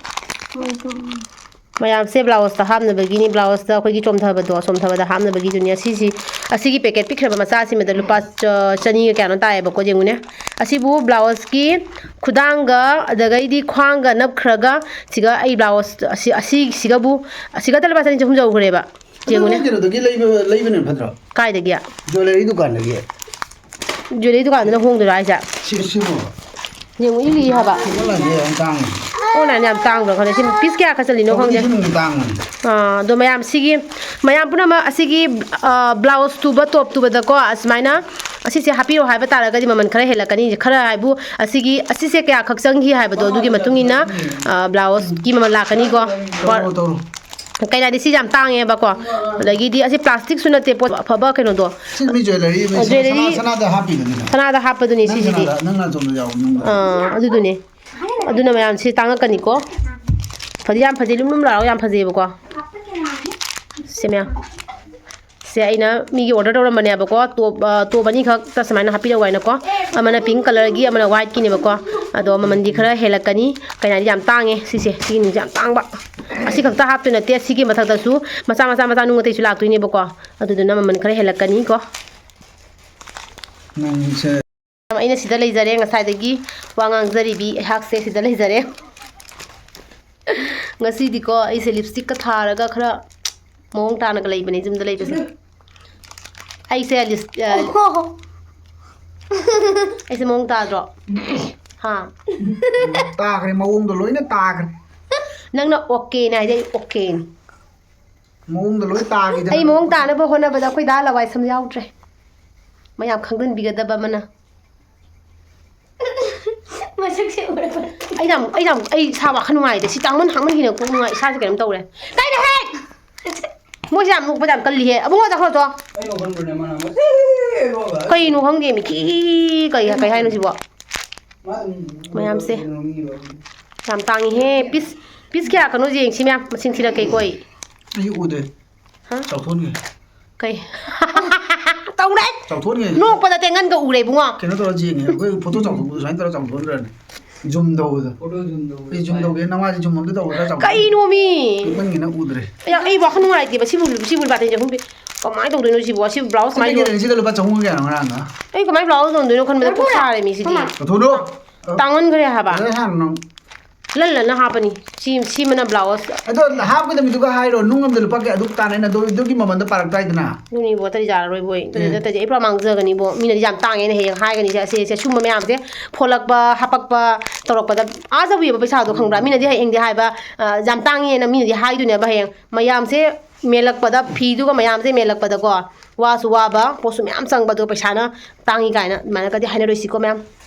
ꯃꯌꯥꯝꯁꯦ ꯕ꯭ꯂꯥꯎꯁꯇ ꯍꯥꯞꯅꯕꯒꯤꯅꯤ, ꯕ꯭ꯂꯥꯎꯁꯇ ꯑꯩꯈꯣꯏꯒꯤ ꯆꯣꯝꯊꯕꯗꯣ, ꯆꯣꯝꯊꯕꯗ ꯍꯥꯞꯅꯕꯒꯤꯗꯨꯅꯤ꯫ ꯑꯁꯤꯁꯤ, ꯑꯁꯤꯒꯤ ꯄꯦꯀꯦꯠ ꯄꯤꯛꯈ꯭ꯔꯕ ꯃꯆꯥꯁꯤꯃꯗ ꯂꯨꯄꯥ ꯆ-, ꯆꯅꯤꯒ ꯀꯌꯥꯅꯣ ꯇꯥꯏꯌꯦꯕꯀꯣ, ꯌꯦꯡꯉꯨꯅꯦ꯫ ꯑꯁꯤꯕꯨ ꯕ꯭ꯂꯥꯎꯁꯀꯤ ꯈꯨꯗꯥꯡꯒ, ꯑꯗꯒꯩꯗꯤ ꯈ꯭ꯋꯥꯡꯒ ꯅꯞꯈ꯭ꯔꯒ, ꯁꯤꯒ ꯑꯩ ꯕ꯭ꯂꯥꯎꯁ ꯑꯁꯤ, ꯑꯁꯤꯁꯤꯒꯕꯨ, ꯑꯁꯤꯒꯇ ꯂꯨꯄꯥ ꯆꯅꯤ ꯆꯍꯨꯝ ꯌꯧꯈ꯭ꯔꯦꯕ꯫ ꯑꯗꯨ ꯌꯦꯡꯉꯨꯅꯦ꯫ ꯅꯪ ꯀꯩꯅꯣꯗꯒꯤ ꯂꯩꯕ, ꯂꯩꯕꯅ ꯐꯠꯇ꯭ꯔꯣ? ꯀꯥꯏꯗꯒꯤ? ꯖ꯭ꯋꯦꯂꯔꯤ ꯗꯨꯀꯥꯟꯗꯒꯤ꯫ ꯖ꯭ꯋꯦꯂꯔꯤ ꯗꯨꯀꯥꯟꯗꯨꯅ ꯍꯣꯡꯗꯣꯏꯔꯣ ꯍꯥꯏꯁꯦ? ꯁꯤ, ꯁꯤꯕꯨ? ꯌꯦꯡꯉꯨ, ꯏꯜꯂꯤ ꯍꯥꯏꯕ꯫ ꯑꯣꯟꯂꯥꯏꯟꯁꯦ ꯌꯥꯝ ꯇꯥꯡꯉꯤ꯫ ꯑꯣꯟꯂꯥꯏꯟ ꯌꯥꯝ ꯇꯥꯡꯕ꯭ꯔꯥ ꯈꯪꯗꯦ꯫ ꯁꯤ ꯄꯤꯁ ꯀꯌꯥ ꯈꯛ ꯆꯠꯂꯤꯅꯣ ꯈꯪꯗꯦ꯫ ꯀ꯭ꯋꯥꯂꯤꯇꯤꯁꯨ ꯑꯗꯨꯝ ꯇꯥꯡꯕꯅꯤ꯫ ꯑꯥ, ꯑꯗꯣ ꯃꯌꯥꯝ ꯁꯤꯒꯤ, ꯃꯌꯥꯝ ꯄꯨꯝꯅꯃꯛ ꯑꯁꯤꯒꯤ, ꯑꯥ, ꯕ꯭ꯂꯥꯎꯁ ꯇꯨꯕ, ꯇꯣꯞ ꯇꯨꯕꯗꯀꯣ, ꯑꯁꯨꯃꯥꯏꯅ ꯑꯁꯤꯁꯦ ꯍꯥꯞꯄꯤꯔꯣ ꯍꯥꯏꯕ ꯇꯥꯔꯒꯗꯤ ꯃꯃꯜ ꯈꯔ ꯍꯦꯜꯂꯛꯀꯅꯤ꯫ ꯈꯔ ꯍꯥꯏꯕꯨ ꯑꯁꯤꯒꯤ, ꯑꯁꯤꯁꯦ ꯀꯌꯥ ꯈꯛ ꯆꯪꯈꯤ ꯍꯥꯏꯕꯗꯣ, ꯑꯗꯨꯒꯤ ꯃꯇꯨꯡ ꯏꯟꯅ, ꯑꯥ, ꯕ꯭ꯂꯥꯎꯁꯀꯤ ꯃꯃꯜ ꯂꯥꯛꯀꯅꯤꯀꯣ꯫ ꯇꯧꯔꯣ, ꯇꯧꯔꯣ꯫ ꯀꯩꯅꯣ ꯍꯥꯏꯗꯤ ꯁꯤ ꯌꯥꯝ ꯇꯥꯡꯉꯦꯕꯀꯣ꯫ ꯑꯗꯒꯤꯗꯤ ꯑꯁꯤ ꯄ꯭ꯂꯥꯁꯇꯤꯛꯁꯨ ꯅꯠꯇꯦ, ꯄꯣꯠ ꯑꯐꯕ ꯀꯩꯅꯣꯗꯣ꯫ ꯁꯤ ꯃꯤ ꯖ꯭ꯋꯦꯂꯔꯤ, ꯑ, ꯖ꯭ꯋꯦꯂꯔꯤ ꯁꯅꯥ, ꯁꯅꯥꯗ ꯍꯥꯞꯄꯤꯗꯨꯅꯤꯅ꯫ ꯁꯅꯥꯗ ꯍꯥꯞꯄꯗꯨꯅꯤ ꯅꯪ ꯁꯤꯁꯤꯗꯤ꯫ ꯁꯅꯥꯗ, ꯅꯪ ꯅꯥꯆꯣꯝꯗ ꯌꯥꯎꯕ ꯃꯅꯨꯡꯗ꯫ ꯑꯥ, ꯑꯗꯨꯗꯨꯅꯦ꯫ ꯑꯗꯨꯅ ꯃꯌꯥꯝ ꯁꯤ ꯇꯥꯡꯉꯛꯀꯅꯤꯀꯣ꯫ ꯐꯗꯤ ꯌꯥꯝ ꯐꯖꯩ, ꯂꯨꯝ ꯂꯨꯝ ꯂꯥꯎꯔꯒ ꯌꯥꯝ ꯐꯖꯩꯌꯦꯕꯀꯣ꯫ ꯁꯦ ꯃꯌꯥꯝ꯫ ꯁꯦ ꯑꯩꯅ ꯃꯤꯒꯤ ꯑꯣꯔꯗꯔ ꯇꯧꯔꯝꯕꯅꯦꯕꯀꯣ, ꯇꯣꯞ, ꯑ, ꯇꯣꯞ ꯑꯅꯤꯈꯛꯇ ꯁꯨꯃꯥꯏꯅ ꯍꯥꯞꯄꯤꯔꯛꯎ ꯍꯥꯏꯅꯀꯣ꯫ ꯑꯃꯅ ꯄꯤꯡ ꯀꯂꯔꯒꯤ, ꯑꯃꯅ ꯋꯥꯏꯠꯀꯤꯅꯦꯕꯀꯣ꯫ ꯑꯗꯣ ꯃꯃꯟꯗꯤ ꯈꯔ ꯍꯦꯜꯂꯛꯀꯅꯤ, ꯀꯩꯅꯣ ꯍꯥꯏꯗꯤ ꯌꯥꯝ ꯇꯥꯡꯉꯦ ꯁꯤꯁꯦ, ꯁꯤꯒꯤ ꯅꯨꯡꯁꯦ ꯌꯥꯝ ꯇꯥꯡꯕ꯫ ꯑꯁꯤ ꯈꯛꯇ ꯍꯥꯞꯇꯣꯏ ꯅꯠꯇꯦ, ꯁꯤꯒꯤ ꯃꯊꯛꯇꯁꯨ ꯃꯆꯥ ꯃꯆꯥ ꯃꯆꯥ ꯅꯨꯡ ꯑꯇꯩꯁꯨ ꯂꯥꯛꯇꯣꯏꯅꯦꯕꯀꯣ꯫ ꯑꯗꯨꯗꯨꯅ ꯃꯃꯜ ꯈꯔ ꯍꯦꯜꯂꯛꯀꯅꯤꯀꯣ꯫ ꯅꯪꯁꯦ꯫ ꯑꯩꯅ ꯁꯤꯗ ꯂꯩꯖꯔꯦ, ꯉꯁꯥꯏꯗꯒꯤ ꯋꯥ ꯉꯥꯡꯖꯔꯤꯕꯤ ꯑꯩꯍꯥꯛꯁꯦ ꯁꯤꯗ ꯂꯩꯖꯔꯦ꯫ ꯉꯁꯤꯗꯤꯀꯣ ꯑꯩꯁꯦ ꯂꯤꯞꯁꯇꯤꯛꯀ ꯊꯥꯔꯒ ꯈꯔ ꯃꯑꯣꯡ ꯇꯥꯅꯒ ꯂꯩꯕꯅꯦ ꯌꯨꯝꯗ ꯂꯩꯕꯁꯦ꯫ ꯑꯩꯁꯦ ꯂꯤꯞꯁ-, ꯑ, ꯑꯩꯁꯦ ꯃꯑꯣꯡ ꯇꯥꯗ꯭ꯔꯣ? ꯍꯥ? ꯇꯥꯈ꯭ꯔꯦ, ꯃꯑꯣꯡꯗꯣ ꯂꯣꯏꯅ ꯇꯥꯈ꯭ꯔꯦ꯫ ꯅꯪꯅ ꯑꯣꯀꯦꯅ ꯍꯥꯏꯗꯤ ꯑꯩ ꯑꯣꯀꯦꯅꯤ꯫ ꯃꯑꯣꯡꯗ ꯂꯣꯏ ꯇꯥꯈꯤꯗꯅ꯫ ꯑꯩ ꯃꯑꯣꯡ ꯇꯥꯅꯕ ꯍꯣꯠꯅꯕꯗ ꯑꯩꯈꯣꯏ ꯗꯥ ꯂꯋꯥꯏ ꯁꯝ ꯌꯥꯎꯗ꯭ꯔꯦ꯫ ꯃꯌꯥꯝ ꯈꯪꯖꯤꯟꯕꯤꯒꯗꯕ ꯑꯃꯅ꯫ ꯃꯁꯛꯁꯦ ꯎꯔꯕ? ꯑꯩ ꯌꯥꯝ, ꯑꯩ ꯌꯥꯝ, ꯑꯩ ꯏꯁꯥ ꯋꯥꯈꯜ ꯅꯨꯡꯉꯥꯏꯇꯦ꯫ ꯁꯤ ꯇꯥꯡꯃꯟ ꯍꯥꯡꯃꯟꯈꯤꯅ ꯀꯣꯛ ꯅꯨꯡꯉꯥꯏ, ꯏꯁꯥꯁꯦ ꯀꯩꯅꯣꯝ ꯇꯧꯔꯦ꯫ ꯇꯥꯏꯅꯦ ꯍꯦꯛ! ꯃꯣꯏꯁꯦ ꯌꯥꯝ ꯅꯣꯛꯄꯗ ꯌꯥꯝ ꯀꯜꯂꯤꯍꯦ꯫ ꯑꯕꯨꯡꯉꯣ ꯆꯠꯈ꯭ꯔꯣ ꯆꯣ꯫ ꯑꯩ ꯅꯣꯛꯍꯟꯕ꯭ꯔꯅꯦ ꯃꯥꯅ? ꯀꯩꯅꯣ ꯈꯪꯗꯦ, ꯃꯤꯀꯤ꯫ ꯀꯩ, ꯀꯩ ꯍꯥꯏꯅꯣ ꯁꯤꯕꯣ? ꯃꯥ ꯑꯗꯨꯝ ꯃꯌꯥꯝꯁꯦ꯫ ꯅꯣꯛꯅꯤꯡꯉꯤꯕ꯫ ꯌꯥꯝ ꯇꯥꯡꯉꯤꯍꯦ꯫ ꯄꯤꯁ, ꯄꯤꯁ ꯀꯌꯥ ꯀꯩꯅꯣ ꯌꯦꯡꯁꯤ ꯃꯌꯥꯝ꯫ ꯃꯁꯤꯡ ꯊꯤꯔꯛꯀꯦꯀꯣ ꯑꯩ꯫ ꯑꯩ ꯎꯗꯦ꯫ ꯍꯥ? ꯆꯥꯎꯊꯣꯛꯍꯟꯒꯦ꯫ ꯀꯩ? ꯇꯧꯔꯦ! ꯆꯥꯎꯊꯣꯛꯍꯟꯒꯦ꯫ ꯅꯣꯛꯄꯗ ꯇꯦꯡꯉꯟꯒ ꯎꯔꯦ, ꯏꯕꯨꯡꯉꯣ꯫ ꯀꯩꯅꯣ ꯇꯧꯔ ꯌꯦꯡꯉꯦ꯫ ꯑꯩꯈꯣꯏ ꯐꯣꯇꯣ ꯆꯥꯎꯊꯣꯛꯄꯗꯣ ꯁꯨꯃꯥꯏꯅ ꯇꯧꯔ ꯆꯥꯎꯊꯣꯛꯍꯟꯗ꯭ꯔꯅꯦ? ꯖꯨꯝ ꯇꯧꯕꯗꯣ꯫ ꯐꯣꯇꯣ ꯖꯨꯝ ꯇꯧꯕ꯫ ꯑꯩ ꯖꯨꯝ ꯇꯧꯒꯦ, ꯅꯃꯥꯏꯁꯦ ꯖꯨꯝ ꯑꯝꯇ ꯇꯧꯕꯗ ꯆꯥꯎ꯫ ꯀꯩꯅꯣꯃꯤ? ꯀꯨꯏꯃꯟꯒꯤꯅ ꯎꯗ꯭ꯔꯦ꯫ ꯑꯩ ꯑꯩ ꯋꯥꯈꯜ ꯅꯨꯡꯉꯥꯏꯇꯦꯕ ꯁꯤꯕꯨ ꯁꯤꯕꯨ ꯂꯨꯄꯥ ꯇꯔꯦꯠ ꯆꯍꯨꯝ ꯄꯤ꯫ ꯀꯃꯥꯏꯅ ꯇꯧꯗꯣꯏꯅꯣ ꯁꯤꯕꯨ? ꯁꯤ ꯕ꯭ꯂꯥꯎꯁ ꯃꯥꯏ ꯁꯤꯗ ꯂꯨꯄꯥ ꯆꯍꯨꯝꯒ ꯀꯌꯥꯅꯣ ꯉꯔꯥꯡꯅ? ꯑꯩ ꯀꯃꯥꯏꯅ ꯕ꯭ꯂꯥꯎꯁ ꯌꯣꯟꯗꯣꯏꯅꯣ ꯈꯟꯕꯗ ꯀꯣꯛ ꯁꯥꯔꯦ ꯃꯤ ꯁꯤꯗꯤ꯫ ꯀꯊꯨꯗꯣ꯫ ꯇꯥꯡꯃꯟꯈ꯭ꯔꯦ ꯍꯥꯏꯕ꯫ ꯑꯗ ꯍꯥꯟꯅ ꯂꯟ ꯂꯟꯅ ꯍꯥꯞꯄꯅꯤ꯫ ꯁꯤ ꯁꯤꯃꯅ ꯕ꯭ꯂꯥꯎꯁ꯫ ꯑꯗꯣ ꯍꯥꯞꯀꯗꯕ ꯃꯤꯗꯨꯒ ꯍꯥꯏꯔꯣ, ꯅꯨꯡ ꯑꯃꯗ ꯂꯨꯄꯥ ꯀꯌꯥ ꯑꯗꯨꯛ ꯇꯥꯟꯅꯩꯅ ꯑꯗꯨ ꯑꯗꯨꯒꯤ ꯃꯃꯜꯗꯣ ꯄꯥꯔꯛ ꯇꯥꯏꯗꯅ꯫ ꯑꯗꯨꯅꯤꯕꯣ ꯇꯔꯤ ꯌꯥꯔꯔꯣꯏꯕꯣ꯫ ꯇꯔꯤ ꯅꯠꯇ꯭ꯔꯗꯤ ꯑꯩ ꯄꯨꯔꯥ ꯃꯥꯡꯖꯒꯅꯤꯕꯣ꯫ ꯃꯤꯅꯗꯤ ꯌꯥꯝ ꯇꯥꯡꯉꯦꯅ ꯍꯌꯦꯡ ꯍꯥꯏꯒꯅꯤ꯫ ꯁꯦ ꯑꯁꯦ ꯁꯦ ꯁꯨꯝꯕ ꯃꯌꯥꯝꯁꯦ ꯐꯣꯠꯂꯛꯄ ꯍꯥꯄꯛꯄ ꯇꯧꯔꯛꯄꯗ ꯑꯥ ꯆꯧꯕꯤꯕ ꯄꯩꯁꯥꯗꯣ ꯈꯪꯕ꯭ꯔꯥ? ꯃꯤꯅꯗꯤ ꯍꯌꯦꯡꯗꯤ ꯍꯥꯏꯕ ꯑ, ꯌꯥꯝ ꯇꯥꯡꯉꯦꯅ ꯃꯤꯅꯗꯤ ꯍꯥꯏꯗꯣꯏꯅꯦꯕ ꯍꯌꯦꯡ꯫ ꯃꯌꯥꯝꯁꯦ ꯃꯦꯜꯂꯛꯄꯗ ꯐꯤꯗꯨꯒ ꯃꯌꯥꯝꯁꯦ ꯃꯦꯜꯂꯛꯄꯗꯀꯣ ꯋꯥꯁꯨ ꯋꯥꯕ ꯄꯣꯠꯁꯨ ꯃꯌꯥꯝ ꯆꯪꯕ ꯑꯗꯨꯒ ꯄꯩꯁꯥꯅ ꯇꯥꯡꯉꯤ ꯀꯥꯏꯅ ꯑꯗꯨꯃꯥꯏꯅꯒꯗꯤ ꯍꯥꯏꯅꯔꯣꯏꯁꯤꯀꯣ ꯃꯌꯥꯝ꯫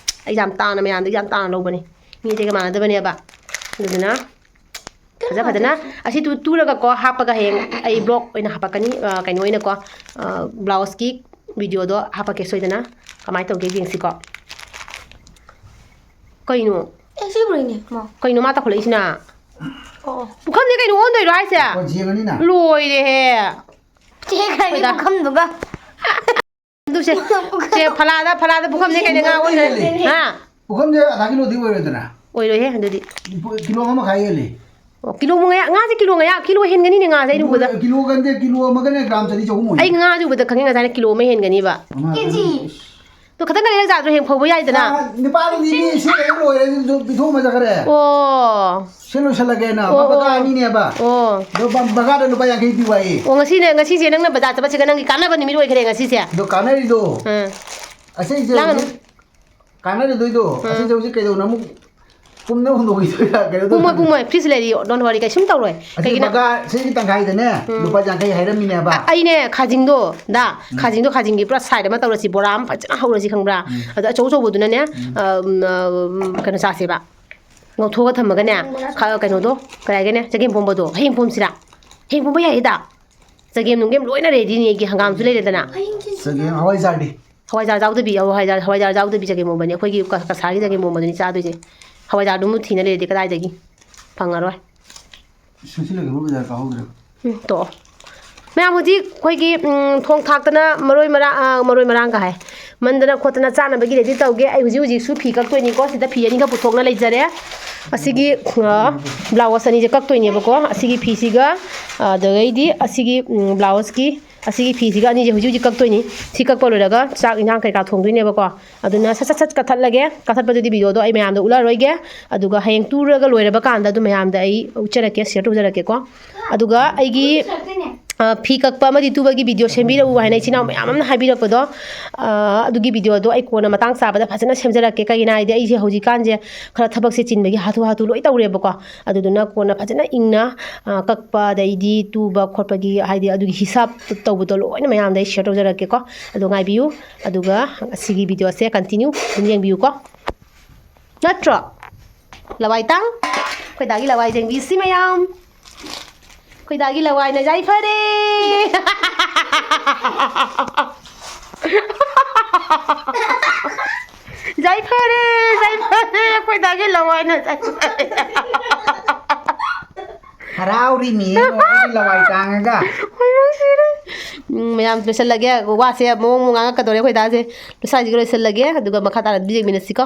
ꯑꯩ ꯌꯥꯝ ꯇꯥꯡꯅ ꯃꯌꯥꯝꯗꯒꯤ ꯌꯥꯝ ꯇꯥꯡꯅ ꯂꯧꯕꯅꯤ꯫ ꯃꯤ ꯑꯇꯩꯒ ꯃꯥꯟꯅꯗꯕꯅꯦꯕ꯫ ꯑꯗꯨꯗꯨꯅ ꯐꯖ ꯐꯖꯅ ꯑꯁꯤ ꯇꯨ ꯇꯨꯔꯒꯀꯣ ꯍꯥꯞꯄꯒ ꯍꯌꯦꯡ ꯑꯩ ꯕ꯭ꯂꯣꯛ ꯑꯣꯏꯅ ꯍꯥꯄꯛꯀꯅꯤ꯫ ꯑ, ꯀꯩꯅꯣ ꯑꯣꯏꯅꯀꯣ ꯑ, ꯕ꯭ꯂꯥꯎꯁꯀꯤ ꯚꯤꯗꯤꯑꯣꯗꯣ ꯍꯥꯄꯛꯀꯦ ꯁꯣꯏꯗꯅ꯫ ꯀꯃꯥꯏꯅ ꯇꯧꯒꯦ ꯌꯦꯡꯁꯤꯀꯣ꯫ ꯀꯩꯅꯣ? ꯑꯦ ꯁꯤ ꯂꯣꯏꯅꯦ ꯃꯥ꯫ ꯀꯩꯅꯣ ꯃꯥ ꯇꯧꯈꯠꯂꯛꯏꯁꯤꯅ? ꯑꯣ꯫ ꯄꯨꯈꯝꯁꯦ ꯀꯩꯅꯣ ꯑꯣꯟꯗꯣꯏꯔꯣ ꯍꯥꯏꯁꯦ? ꯀꯣꯟ ꯌꯦꯡꯉꯅꯤꯅ꯫ ꯂꯣꯏꯔꯦꯍꯦ꯫ ꯆꯦ ꯀꯥꯏꯗꯤ ꯍꯣꯏꯗ꯫ ꯄꯨꯈꯝꯗꯨꯒ꯫ ꯑꯗꯨꯁꯦ ꯁꯦ ꯐꯂꯥꯗ ꯐꯂꯥꯗ ꯄꯨꯈꯝꯅꯦ ꯀꯩꯅ ꯉꯥ ꯑꯣꯟꯈ꯭ꯔꯦ꯫ ꯍꯥ? ꯄꯨꯈꯝꯁꯦ ꯑꯗꯥ ꯀꯤꯂꯣꯗꯤ ꯑꯣꯏꯔꯣꯏꯗꯅ꯫ ꯑꯣꯏꯔꯣꯏꯍꯦ ꯑꯗꯨꯗꯤ꯫ ꯀꯤꯂꯣ ꯑꯃ ꯃꯈꯥꯏ ꯍꯦꯜꯂꯤ꯫ ꯑꯣ, ꯀꯤꯂꯣ ꯃꯉꯥ, ꯉꯥꯁꯦ ꯀꯤꯂꯣ ꯃꯉꯥ, ꯀꯤꯂꯣ ꯍꯦꯟꯒꯅꯤꯅꯦ ꯉꯥꯁꯦ ꯑꯩꯅ ꯎꯕꯗ꯫ ꯀꯤꯂꯣ ꯀꯟꯗꯦ, ꯀꯤꯂꯣ ꯑꯃꯒꯅꯦ ꯒ꯭ꯔꯥꯝ ꯆꯅꯤ ꯆꯍꯨꯝ ꯑꯣꯏ꯫ ꯑꯩ ꯉꯥꯁꯦ ꯎꯕꯗ ꯈꯪꯉꯦ ꯉꯁꯥꯏꯅ ꯀꯤꯂꯣ ꯑꯃ ꯍꯦꯟꯒꯅꯤꯕ꯫ ꯑꯃ ꯀꯦꯖꯤ꯫ ꯑꯗꯣ ꯈꯤꯇꯪ ꯂꯩꯔꯒ ꯆꯥꯗ꯭ꯔꯣ ꯍꯌꯦꯡ ꯐꯧꯕ ꯌꯥꯏꯗꯅ꯫ ꯑꯥ, ꯅꯤꯄꯥꯗꯨꯗꯤ ꯃꯤ ꯁꯤ ꯂꯩꯔ ꯂꯣꯏꯔꯦ, ꯑꯗꯨ ꯄꯤꯊꯣꯛꯑꯝꯃ ꯆꯠꯈ꯭ꯔꯦ꯫ ꯑꯣ꯫ ꯁꯤ ꯂꯣꯏꯁꯜꯂꯒꯦꯅ ꯑꯣ, ꯕꯀꯥ ꯑꯣ꯫ ꯑꯅꯤꯅꯦꯕ꯫ ꯑꯣ꯫ ꯑꯗꯣ ꯕ-, ꯕꯀꯥꯗ ꯂꯨꯄꯥ ꯌꯥꯡꯈꯩ ꯄꯤꯕ ꯑꯩ꯫ ꯑꯣ, ꯉꯁꯤꯅꯦ, ꯉꯁꯤꯁꯦ ꯅꯪꯅ ꯕꯖꯥꯔ ꯆꯠꯄꯁꯤꯒ ꯅꯪꯒꯤ ꯀꯥꯟꯅꯕ ꯅꯨꯃꯤꯠ ꯑꯣꯏꯈ꯭ꯔꯦ ꯉꯁꯤꯁꯦ꯫ ꯑꯗꯣ ꯀꯥꯟꯅꯔꯤꯗꯣ꯫ ꯑꯥ꯫ ꯑꯁꯤꯁꯦ ꯂꯥꯡꯒꯅꯨ꯫ ꯍꯧꯖꯤꯛ ꯀꯥꯟꯅꯔꯤꯗꯣ ꯑꯩꯗꯣ꯫ ꯑꯁꯤꯁꯦ ꯍꯧꯖꯤꯛ ꯀꯩꯗꯧꯅ ꯑꯃꯨꯛ ꯄꯨꯝꯅ ꯍꯨꯟꯗꯣꯛꯈꯤꯗꯣꯏꯔꯥ? ꯀꯩꯅꯣ ꯇꯧ-, ꯄꯨꯝꯃꯣꯏ, ꯄꯨꯝꯃꯣꯏ꯫ ꯐ꯭ꯔꯤꯖ ꯂꯩꯔꯤ, don't worry, ꯀꯩꯁꯨꯝ ꯇꯧꯔꯣꯏ꯫ ꯑꯁꯤ ꯀꯩꯒꯤꯅꯣ? ꯕꯀꯥ ꯁꯤꯒꯤ ꯇꯪꯈꯥꯏꯗꯅꯦ ꯂꯨꯄꯥ ꯌꯥꯡꯈꯩ ꯍꯥꯏꯔꯝꯃꯤꯅꯦꯕ꯫ ꯑꯩꯅꯦ, ꯈꯥꯖꯤꯡꯗꯣ, ꯗꯥ, ꯈꯥꯖꯤꯡꯗꯣ, ꯈꯥꯖꯤꯡꯒꯤ ꯄꯨꯔꯥ ꯁꯥꯏꯗ ꯑꯃ ꯇꯧꯔꯁꯤ, ꯕꯣꯔꯥ ꯑꯃ ꯐꯖꯅ ꯍꯧꯔꯁꯤ, ꯈꯪꯕ꯭ꯔꯥ? ꯑꯗꯣ ꯑꯆꯧ ꯑꯆꯧꯕꯗꯨꯅꯅꯦ, ꯑ, ꯎꯝ, ꯑ, ꯎꯝ, ꯀꯩꯅꯣ ꯆꯥꯁꯦꯕ꯫ ꯉꯧꯊꯣꯛꯑꯒ ꯊꯝꯃꯒꯅꯦ, ꯈ-, ꯀꯩꯅꯣꯗꯣ, ꯀꯩ ꯍꯥꯏꯒꯦꯅꯦ, ꯆꯒꯦꯝ ꯄꯣꯝꯕꯗꯣ, ꯍꯌꯦꯡ ꯄꯣꯝꯁꯤꯔꯥ? ꯍꯌꯦꯡ ꯄꯣꯝꯕ ꯌꯥꯏꯌꯦ, ꯗꯥ꯫ ꯆꯒꯦꯝ ꯅꯨꯡꯒꯦꯝ ꯂꯣꯏꯅ ꯔꯦꯗꯤꯅꯦ ꯑꯩꯒꯤ, ꯍꯪꯒꯥꯝꯁꯨ ꯂꯩꯔꯦꯗꯅ꯫ ꯆꯒꯦꯝ ꯍꯋꯥꯏꯖꯥꯔꯗꯤ? ꯍꯋꯥꯏꯖꯥꯔ ꯌꯥꯎꯗꯕꯤ, ꯍꯋꯥꯏꯖꯥꯔ, ꯍꯋꯥꯏꯖꯥꯔ ꯌꯥꯎꯗꯕꯤ ꯆꯒꯦꯝ ꯄꯣꯝꯕꯅꯤ꯫ ꯑꯩꯈꯣꯏꯒꯤ ꯀ-, ꯀꯁꯥꯔꯒꯤ ꯆꯒꯦꯝ ꯄꯣꯝꯕꯗꯨꯅꯤ ꯆꯥꯗꯣꯏꯁꯦ꯫ ꯍꯋꯥꯏꯖꯥꯔꯗꯨꯃꯨꯛ ꯊꯤꯅ ꯂꯩꯔꯗꯤ ꯀꯗꯥꯏꯗꯒꯤ ꯐꯪꯉꯔꯣꯏ꯫ ꯁꯨꯡꯁꯤꯜꯂꯒꯦ, ꯃꯣꯏ ꯕꯖꯥꯔ ꯀꯥꯍꯧꯗ꯭ꯔꯦ꯫ ꯎꯝ, ꯇꯣꯛꯑꯣ꯫ ꯃꯌꯥꯝ ꯍꯧꯖꯤꯛ ꯑꯩꯈꯣꯏꯒꯤ, ꯎꯝ, ꯊꯣꯡ ꯊꯥꯛꯇꯅ ꯃꯔꯣꯏ ꯃꯔꯥꯡ, ꯑ, ꯃꯔꯣꯏ ꯃꯔꯥꯡꯒ ꯍꯥꯏ꯫ ꯃꯟꯗꯅ ꯈꯣꯠꯇꯅ ꯆꯥꯅꯕꯒꯤ ready ꯇꯧꯒꯦ꯫ ꯑꯩ ꯍꯧꯖꯤꯛ ꯍꯧꯖꯤꯛꯁꯨ ꯐꯤ ꯀꯛꯇꯣꯏꯅꯤꯀꯣ꯫ ꯁꯤꯗ ꯐꯤ ꯑꯅꯤꯈꯛ ꯄꯨꯊꯣꯛꯅ ꯂꯩꯖꯔꯦ꯫ ꯑꯁꯤꯒꯤ, ꯑ, blouse ꯑꯅꯤꯁꯦ ꯀꯛꯇꯣꯏꯅꯦꯕꯀꯣ꯫ ꯑꯁꯤꯒꯤ ꯐꯤꯁꯤꯒ, ꯑ, ꯑꯗꯨꯗꯒꯤꯗꯤ ꯑꯁꯤꯒꯤ, ꯎꯝ, blouseꯀꯤ, ꯑꯁꯤꯒꯤ ꯐꯤꯁꯤꯒ ꯑꯅꯤꯁꯦ ꯍꯧꯖꯤꯛ ꯍꯧꯖꯤꯛ ꯀꯛꯇꯣꯏꯅꯤ꯫ ꯁꯤ ꯀꯛꯄ ꯂꯣꯏꯔꯒ ꯆꯥꯛ ꯏꯟꯖꯥꯡ ꯀꯩꯀꯥ ꯊꯣꯡꯗꯣꯏꯅꯦꯕꯀꯣ꯫ ꯑꯗꯨꯅ ꯁꯠ ꯁꯠ ꯁꯠ ꯀꯛꯊꯠꯂꯒꯦ꯫ ꯀꯛꯊꯠꯄꯗꯨꯗꯤ videoꯗꯣ ꯑꯩ ꯃꯌꯥꯝꯗ ꯎꯠꯂꯔꯣꯏꯒꯦ꯫ ꯑꯗꯨꯒ ꯍꯌꯦꯡ ꯇꯨꯔꯒ ꯂꯣꯏꯔꯕ ꯀꯥꯟꯗ ꯑꯗꯨ ꯃꯌꯥꯝꯗ ꯑꯩ ꯎꯠꯆꯔꯛꯀꯦ, share ꯇꯧꯖꯔꯛꯀꯦꯀꯣ꯫ ꯑꯗꯨꯒ ꯑꯩꯒꯤ, ꯑ, ꯐꯤ ꯀꯛꯄ ꯑꯃꯗꯤ ꯇꯨꯕꯒꯤ video ꯁꯦꯝꯕꯤꯔꯛꯎ ꯍꯥꯏꯅ ꯏꯆꯤꯟ ꯏꯅꯥꯎ ꯃꯌꯥꯝ ꯑꯃꯅ ꯍꯥꯏꯕꯤꯔꯛꯄꯗꯣ, ꯑ, ꯑꯗꯨꯒꯤ videoꯗꯣ ꯑꯩ ꯀꯣꯟꯅ ꯃꯇꯥꯡ ꯆꯥꯕꯗ ꯐꯖꯅ ꯁꯦꯝꯖꯔꯛꯀꯦ꯫ ꯀꯩꯒꯤꯅꯣ ꯍꯥꯏꯗꯤ ꯑꯩꯁꯦ ꯍꯧꯖꯤꯛꯀꯥꯟꯁꯦ ꯈꯔ ꯊꯕꯛꯁꯦ ꯆꯤꯟꯕꯒꯤ ꯍꯥꯊꯨ ꯍꯥꯊꯨ ꯂꯣꯏ ꯇꯧꯔꯦꯕꯀꯣ꯫ ꯑꯗꯨꯗꯨꯅ ꯀꯣꯟꯅ ꯐꯖꯅ ꯏꯪꯅ, ꯑ, ꯀꯛꯄ ꯑꯗꯩꯗꯤ ꯇꯨꯕ ꯈꯣꯠꯄꯒꯤ ꯍꯥꯏꯗꯤ ꯑꯗꯨꯒꯤ ꯍꯤꯁꯥꯞ ꯇꯧꯕꯗꯣ ꯂꯣꯏꯅ ꯃꯌꯥꯝꯗ ꯑꯩ share ꯇꯧꯖꯔꯛꯀꯦꯀꯣ꯫ ꯑꯗꯣ ꯉꯥꯏꯕꯤꯌꯨ꯫ ꯑꯗꯨꯒ ꯉꯁꯤꯒꯤ videoꯁꯦ continue ꯑꯗꯨꯝ ꯌꯦꯡꯕꯤꯌꯨꯀꯣ꯫ ꯅꯠꯇ꯭ꯔꯣ? ꯂꯋꯥꯏ ꯇꯥꯡ꯫ ꯑꯩꯈꯣꯏ ꯗꯥꯒꯤ ꯂꯋꯥꯏ ꯌꯦꯡꯕꯤꯁꯤ ꯃꯌꯥꯝ꯫ ꯑꯩꯈꯣꯏ ꯗꯥꯒꯤ ꯂꯋꯥꯏꯅ ꯌꯥꯏꯐꯔꯦ꯫ ꯌꯥꯏꯐꯔꯦ, ꯌꯥꯏꯐꯔꯦ, ꯑꯩꯈꯣꯏ ꯗꯥꯒꯤ ꯂꯋꯥꯏꯅ ꯌꯥꯏꯐꯔꯦ꯫ ꯍꯔꯥꯎꯔꯤꯃꯤ ꯌꯦꯡꯉꯣ, ꯑꯩꯒꯤ ꯂꯋꯥꯏ ꯇꯥꯡꯉꯒ꯫ ꯎꯝ, ꯃꯌꯥꯝ ꯂꯣꯏꯁꯤꯜꯂꯒꯦ꯫ ꯋꯥꯁꯦ ꯃꯑꯣꯡ ꯑꯃ ꯉꯥꯡꯉꯛꯀꯗꯧꯔꯦ ꯑꯩꯈꯣꯏ ꯗꯥꯁꯦ꯫ ꯁ꯭ꯋꯥꯏꯁꯤꯒ ꯂꯣꯏꯁꯤꯜꯂꯒꯦ, ꯑꯗꯨꯒ ꯃꯈꯥ ꯇꯥꯅ ꯑꯗꯨꯝ ꯌꯦꯡꯃꯤꯟꯅꯁꯤꯀꯣ꯫